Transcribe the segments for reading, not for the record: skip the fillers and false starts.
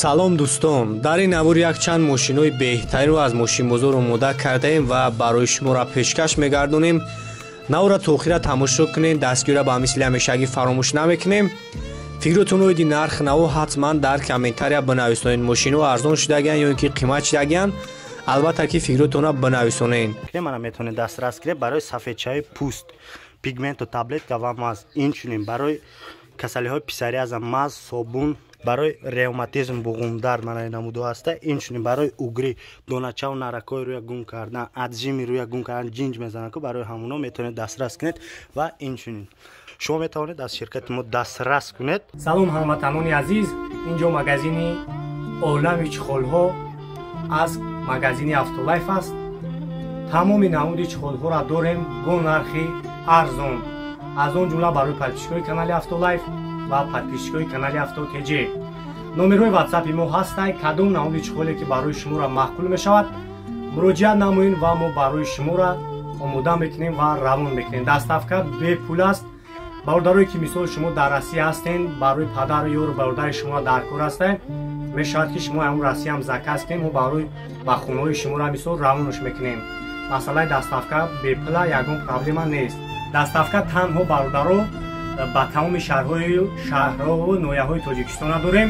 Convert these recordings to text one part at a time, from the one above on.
Салом дӯстон, дар ин навор якчанд мошинҳои беҳтаринро аз мошинбозор омода кардаем ва барои шуморо пешкаш мегардонем. Навора то охира тамошо кунед, дастгирро ба мисли ҳамешагӣ фаромӯш намекунем. Фикротон оиди нарх наво ҳатман дар комментария бинависонед. Мошинҳо арзон шудагиянд ё ин ки қимат шудагиянд, албатта ки фикротонро бинависонед. Мана метавонед дастрас кунед барои сафедчаи пӯст, пигменту таблетка ва маз, инчунин барои касалиҳои псориаза маз, собун, барои ревматизм, буғумдард мана намудо ҳаста, инчунин барои угри, доначаву наракҳои рӯя гум кардан, аджими рӯя гум кардан, ҷинҷ мезананд, ку барои ҳамуно метавонед дастрас кунед ва инчунин шумо метавонед аз ширкати мо дастрас кунед. Салом ҳамватанони азиз, инҷо магазини олами чиқолҳо аз магазини Автолайф аст. Тамоми намуди чиқолҳоро дорем бо нархи арзон, аз он ҷумла барои подписчикои канали Автолайф ва подписчикои канали Авто ТЖ. Номерҳои ватсапи мо ҳастанд. Кадом намуди чиқоле ки барои шуморо маъқул мешавад, муроҷиат намоед ва мо барои шуморо омода мекунем ва равон мекунем. Доставка бепул аст. Бародарое ки мисол шумо дар Россия ҳастен, барои падару ёру бародари шумо дар кор ҳастед, мешавад ки шумо ҳамон Россияам заказ кунед, мо барои ба хонаҳои шуморо мисол равонаш мекунем. Масъалаи доставка бепула, ягон проблема нест. Доставка танҳо бародаро ба тамоми шаҳрҳову ноҳияҳои Тоҷикистона дорем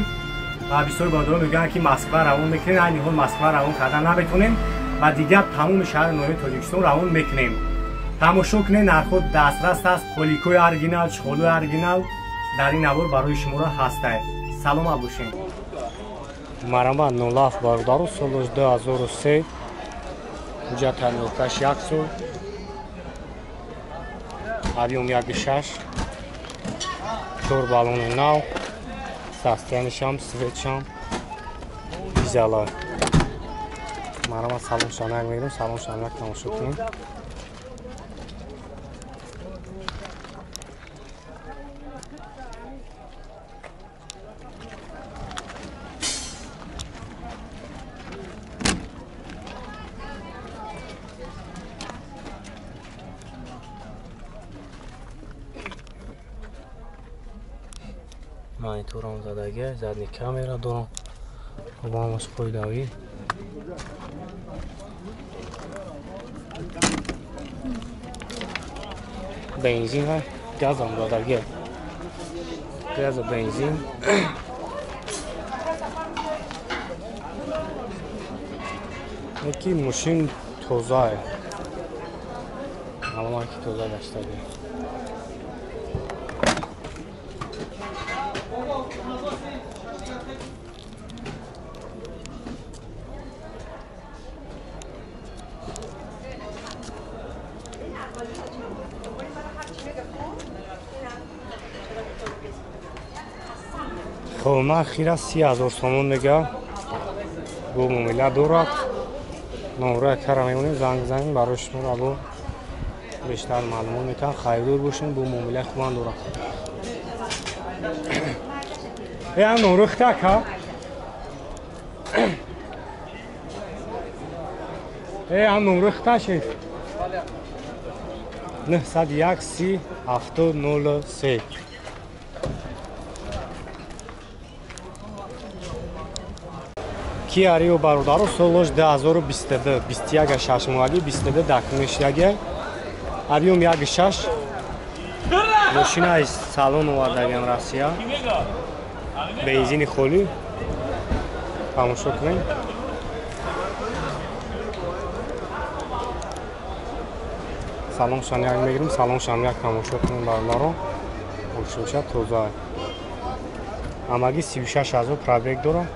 ва бисёр бародаро мегӯянд ки Москва равон мекунем. Айни ҳол Москва равон карда наметонем ва дигар тамоми шаҳру ноҳияи Тоҷикистон равон мекунем. Тамошо кунед, нархҳо дастрас аст, поликои оригинал, чиқолои оригинал дар ин навор барои шуморо ҳастад. Саломат бошед. Марама 07 бародаро, солаш 2003, ҳуҷҷат тайёркаш 1 сол, объём 1.6, 4 баллони нав, состоянишам, светшам дизела. Марама салон шанак мегирем, салон шанак тамошо кунем. Мониторам задагия, задни камера дорам, обамаш қоидавӣ. Бензин ва газам задагия, газу бензин. Яки мошин тозае, маълума ки тоза гаштагия. Хоб, нархира 30 000 сомон мега, бо муомила дорад. Номроя кара мемонем, занг занем барои шуморо бо бештар маълумот метавон. Харидор бошем, бо муомилаи хубам дорад. Э, номро хитак ҳа? Э, ам номро хита шеф. 901 30 70 03. Kia Rio бародаро, солаш 2022, 21 шашмоҳагӣ, 22 дакмешидаги, объём 1.6, мошина аз салон овардагиам Россия, бензини холӣ. Тамошо кунед. Салоншан як мегирем, салоншан як тамошо кунем бародаро. Мошинша тоза, ҳамагӣ 36 000 пробег дорад.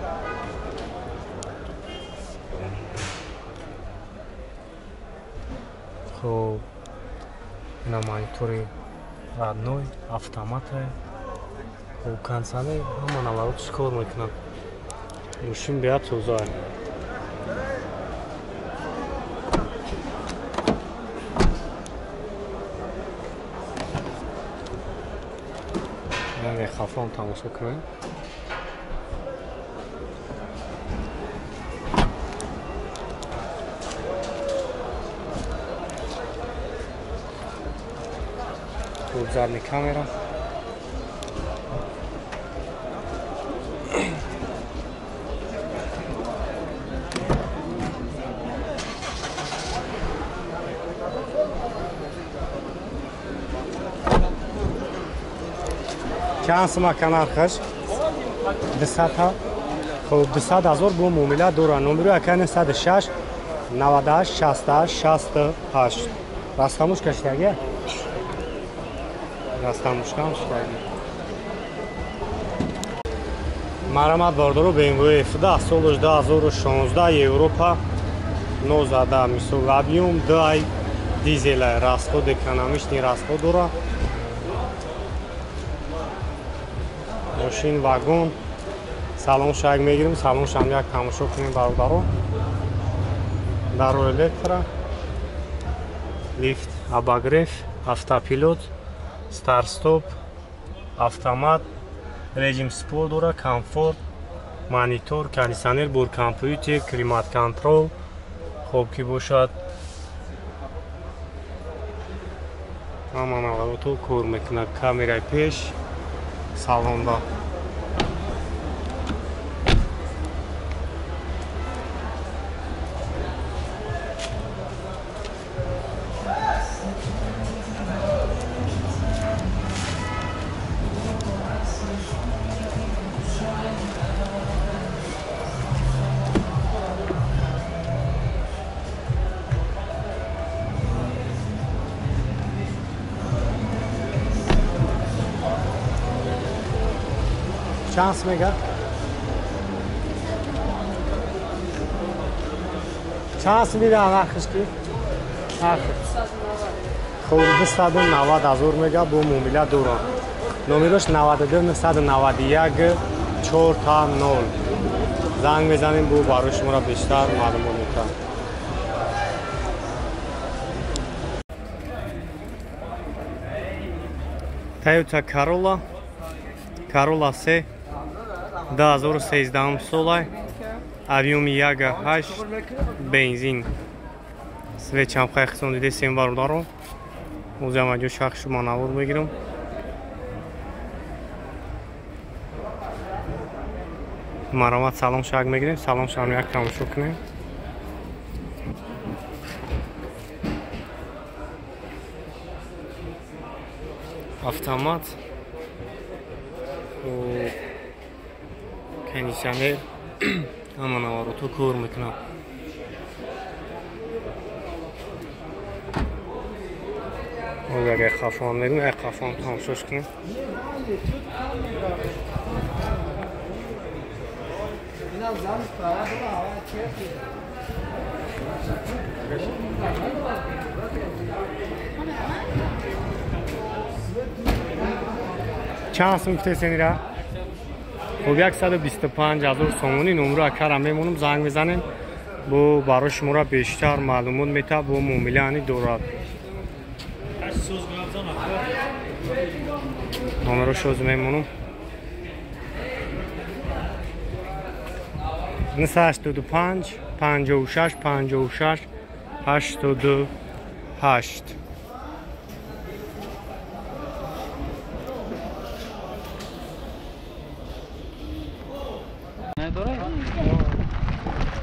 Хоб, ина монитори родной, автомата, хоб, кондиционер, ҳама наворотш кор мекунад. Мошин беҳад тоза. Хафрон тамошо кунем. Задний камера. Чанд сум ака нархаш? 200. Хуб, 200 ҳазор бо муомила дорад. Номеро ака 906 98 68 68. Растамушка шидаги? Растамушкам шидаги. Марамат бардору BMW F10 солаш 2016 Европа 19 мисол объем 2 дизел расход экономичный расход дора. Мошин вагон салон шаг мегирим, салон шам як тамошо кунем бародаро. Даро электро, лифт, обогрев, автопилот, старт-стоп, автомат, режим спорт дора, комфорт, монитор, кондиционер, бор компьютер, климат-контрол, хоб ки бошад. Ҳама наворото кор мекунад, камераи пеш, салонда. Чанд мега? Чанд мега нархиш ки? Нарх. Хуб, 290 ҳазор мега бо муомила дорад. Номерош 92 991 4 0. Занг мезанем, бо барои шуморо бештар маълумот метаҳам. Toyota Corolla, Corolla C 2013 солай, объёми 1.8 бензин. Свечам хайхсон дидесем бародаро. Озам аҷо шахс шумо навор мегирам. Маромат салон шаг мегирем, салон шам як тамошо кунем. Автомат, кондиционер, ҳама наворото кор мекунад. Агар қафон мерим, як қафон тамошош кунем. Чанд сум гуфтесенира? Хуб, 125 ҳазор сомонӣ. Номро акара мемонам, занг мезанем, бо барои шуморо бештар маълумот метаҳад, бо муомилаани дорад. Номеро шоз мемонам. 985 56 56 88.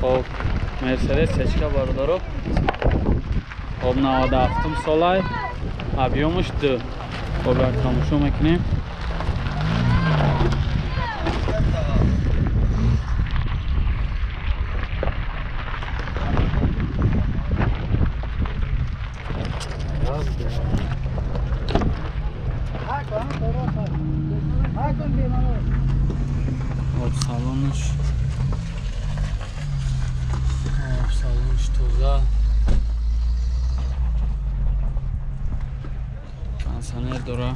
Хоб, Мерседес сечка бародаро. Хоб, 97 солай, объёмаш 2. Хоб, як тамошо мекунем. Хоб, салонаш. Салонш тоза. Кондиционер дора.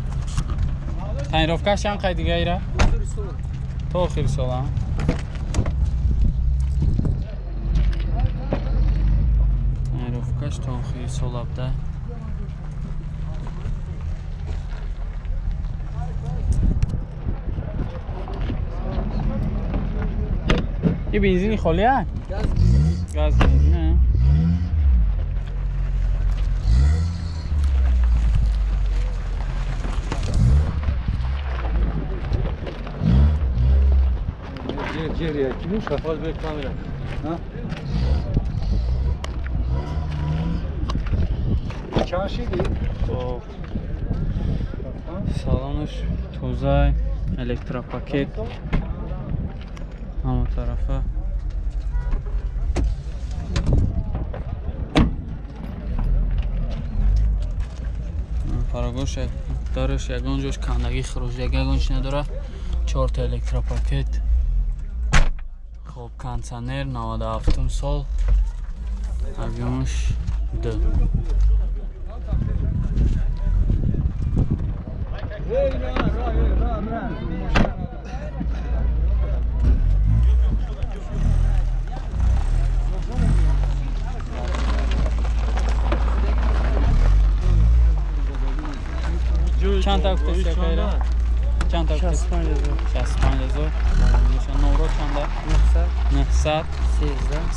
Тонировкаш чанд қай дига ира? То охири сола. Тонировкаш то охири сола буда. И бензини холӣ а? Газ бензин. Салонаш тоза. Электропакет ҳама тарафа. Парагош дараш ягон ҷош кандагӣ хурӯҷ ягон чи надора. 4 электропакет. Хоб кондиционер 97 сол. Объёмаш 2. Чанд та гуфтест якайра? Чанд та гуфтест? 65 000. Номро чанда? 900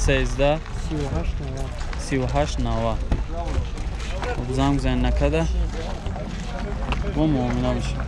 13 38 90. Хоб занг бизанед накарда бо муомила бишем.